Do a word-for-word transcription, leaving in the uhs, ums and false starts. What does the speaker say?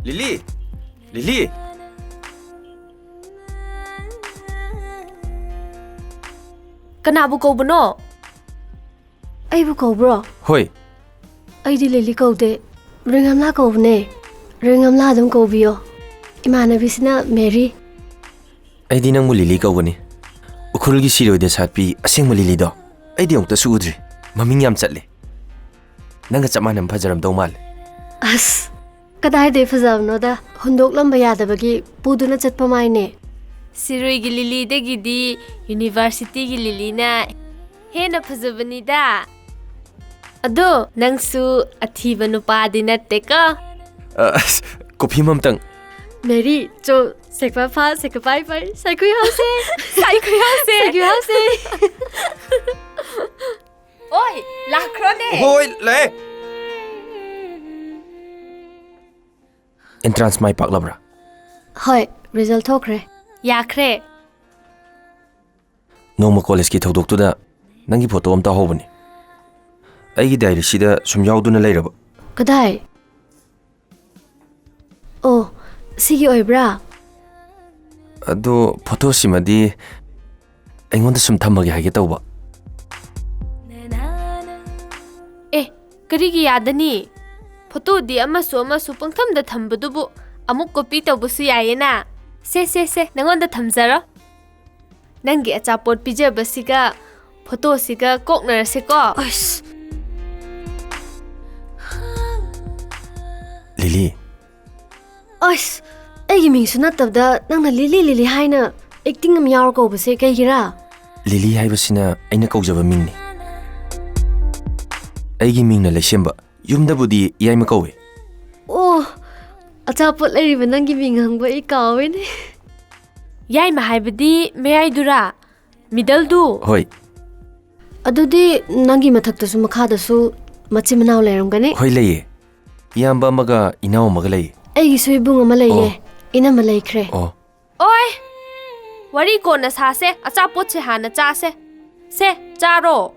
ꯂꯤꯂꯤ! ꯂꯤꯂꯤ! ꯀꯅꯥꯕꯨ ꯀꯧꯕꯅꯣ? ꯑꯩꯕꯨ ꯀꯧꯕ꯭ꯔꯣ? ꯍꯣꯏ꯫ ꯑꯩꯗꯤ ꯂꯤꯂꯤ ꯀꯧꯗꯦ, ꯔꯤꯡꯉꯝꯂꯥ ꯀꯧꯕꯅꯦ꯫ ꯔꯤꯡꯉꯝꯂꯥ ꯑꯗꯨꯝ ꯀꯧꯕꯤꯌꯣ꯫ ꯏꯃꯥꯟꯅꯕꯤꯁꯤꯅ ꯃꯦꯔꯤ꯫ ꯑꯩꯗꯤ ꯅꯪꯕꯨ ꯂꯤꯂꯤ ꯀꯧꯒꯅꯤ꯫ ꯎꯈ꯭ꯔꯨꯜꯒꯤ ꯁꯤꯔꯣꯏꯗ ꯁꯥꯠꯄꯤ ꯑꯁꯦꯡꯕ ꯂꯤꯂꯤꯗꯣ꯫ ꯑꯩꯗꯤ ꯑꯃꯨꯛꯇꯁꯨ ꯎꯗ꯭ꯔꯤ꯫ ꯃꯃꯤꯡ ꯌꯥꯝ ꯆꯠꯂꯦ꯫ ꯅꯪꯒ ꯆꯞ ꯃꯥꯟꯅꯕ ꯐꯖꯔꯝꯗꯧ ꯃꯥꯜꯂꯦ꯫ ꯑꯁ, ꯀꯗꯥꯏꯗꯩ ꯐꯖꯕꯅꯣꯗ, ꯍꯨꯟꯗꯣꯛꯂꯝꯕ ꯌꯥꯗꯕꯒꯤ ꯄꯨꯗꯨꯅ ꯆꯠꯄ ꯃꯥꯏꯅꯦ꯫ ꯁꯤꯔꯣꯏꯒꯤ ꯂꯤꯂꯤꯗꯒꯤꯗꯤ ꯌꯨꯅꯤꯚꯔꯁꯤꯇꯤꯒꯤ ꯂꯤꯂꯤꯅ ꯍꯦꯟꯅ ꯐꯖꯕꯅꯤꯗ꯫ ꯑꯗꯣ ꯅꯪꯁꯨ ꯑꯊꯤꯕ ꯅꯨꯄꯥꯗꯤ ꯅꯠꯇꯦꯀꯣ? ꯑ, ꯑꯁ, ꯀꯣꯐꯤ ꯑꯃꯇꯪ꯫ ꯃꯦꯔꯤ, ꯆꯣ, ꯁꯦꯛꯄ ꯐꯥ, ꯁꯦꯛꯄ ꯄꯥꯏ ꯄꯥꯏ, ꯁꯥꯏꯀꯨꯏ ꯍꯧꯁꯦ꯫ ꯁꯥꯏꯀꯨꯏ ꯍꯧꯁꯦ꯫ ꯁꯥꯏꯀꯨꯏ ꯍꯧꯁꯦ꯫ ꯑꯣꯏ, ꯂꯥꯛꯈ꯭ꯔꯣꯅꯦ꯫ ꯍꯣꯏ, ꯂꯥꯛꯑꯦ꯫ ꯑꯦꯟꯇ꯭ꯔꯥꯟꯁ ꯃꯥꯏ ꯄꯥꯛꯂꯕ꯭ꯔꯥ? ꯍꯣꯏ, ꯔꯤꯖꯜ ꯊꯣꯛꯈ꯭ꯔꯦ꯫ ꯌꯥꯈ꯭ꯔꯦ꯫ ꯅꯣꯡꯃ ꯀꯣꯂꯦꯖꯀꯤ ꯊꯧꯗꯣꯛꯇꯨꯗ ꯅꯪꯒꯤ ꯐꯣꯇꯣ ꯑꯃ ꯇꯥꯍꯧꯕꯅꯤ꯫ ꯑꯩꯒꯤ ꯗꯥꯏꯔꯤꯁꯤꯗ ꯁꯨꯝ ꯌꯥꯎꯗꯨꯅ ꯂꯩꯔꯕ꯫ ꯀꯗꯥꯏ? ꯑꯣ, ꯁꯤꯒꯤ ꯑꯣꯏꯕ꯭ꯔꯥ? ꯑꯗꯣ ꯐꯣꯇꯣꯁꯤꯃꯗꯤ ꯑꯩꯉꯣꯟꯗ ꯁꯨꯝ ꯊꯝꯃꯒꯦ ꯍꯥꯏꯒꯦ ꯇꯧꯕ꯫ ꯑꯦ, ꯀꯔꯤꯒꯤ ꯌꯥꯗꯅꯤ? ꯐꯣꯇꯣꯗꯤ ꯑꯃꯁꯨ ꯑꯃꯁꯨ ꯄꯪꯊꯝꯗ ꯊꯝꯕꯗꯨꯕꯨ ꯑꯃꯨꯛ ꯀꯣꯄꯤ ꯇꯧꯕꯁꯨ ꯌꯥꯏꯌꯦꯅ꯫ ꯁꯦ, ꯁꯦ, ꯁꯦ, ꯅꯪꯉꯣꯟꯗ ꯊꯝꯖꯔꯣ꯫ ꯅꯪꯒꯤ ꯑꯆꯥꯄꯣꯠ ꯄꯤꯖꯕꯁꯤꯒ ꯐꯣꯇꯣꯁꯤꯒ ꯀꯣꯛꯅꯔꯁꯦꯀꯣ꯫ ꯑꯁ꯫ ꯂꯤꯂꯤ꯫ ꯑꯁ, ꯑꯩꯒꯤ ꯃꯤꯡꯁꯨ ꯅꯠꯇꯕꯗ ꯅꯪꯅ ꯂꯤꯂꯤ ꯂꯤꯂꯤ ꯍꯥꯏꯅ ꯑꯦꯛꯇꯤꯡ ꯑꯃ ꯌꯥꯎꯔ ꯀꯧꯕꯁꯦ ꯀꯩꯒꯤꯔꯥ? ꯂꯤꯂꯤ ꯍꯥꯏꯕꯁꯤꯅ ꯑꯩꯅ ꯀꯧꯖꯕ ꯃꯤꯡꯅꯤ꯫ ꯑꯩꯒꯤ ꯃꯤꯡꯅ ꯂꯩꯁꯦꯝꯕ, ꯌꯨꯝꯗꯕꯨꯗꯤ ꯌꯥꯏꯃ ꯀꯧꯏ꯫ ꯑꯣ, ꯑꯆꯥꯄꯣꯠ ꯂꯩꯔꯤꯕ ꯅꯪꯒꯤ ꯃꯤꯡ ꯍꯪꯕ ꯑꯩ ꯀꯥꯎꯋꯦꯅꯦ꯫ ꯌꯥꯏꯃ ꯍꯥꯏꯕꯗꯤ ꯃꯌꯥꯏꯗꯨꯔꯥ? ꯃꯤꯗꯜꯗꯨ? ꯍꯣꯏ꯫ ꯑꯗꯨꯗꯤ ꯅꯪꯒꯤ ꯃꯊꯛꯇꯁꯨ ꯃꯈꯥꯗꯁꯨ ꯃꯆꯤꯟ ꯃꯅꯥꯎ ꯂꯩꯔꯝꯒꯅꯤ? ꯍꯣꯏ, ꯂꯩꯌꯦ꯫ ꯏꯌꯥꯝꯕ ꯑꯃꯒ ꯏꯅꯥꯎ ꯑꯃꯒ ꯂꯩꯌꯦ꯫ ꯑꯩꯒꯤꯁꯨ ꯏꯕꯨꯡ ꯑꯃ ꯂꯩꯌꯦ꯫ ꯑꯣ꯫ ꯏꯅꯝꯃ ꯂꯩꯈ꯭ꯔꯦ꯫ ꯑꯣ꯫ ꯑꯣꯏ! ꯋꯥꯔꯤ ꯀꯣꯟꯅ ꯁꯥꯁꯦ, ꯑꯆꯥꯄꯣꯠꯁꯦ ꯍꯥꯟꯅ ꯆꯥꯁꯦ꯫ ꯁꯦ, ꯆꯥꯔꯣ꯫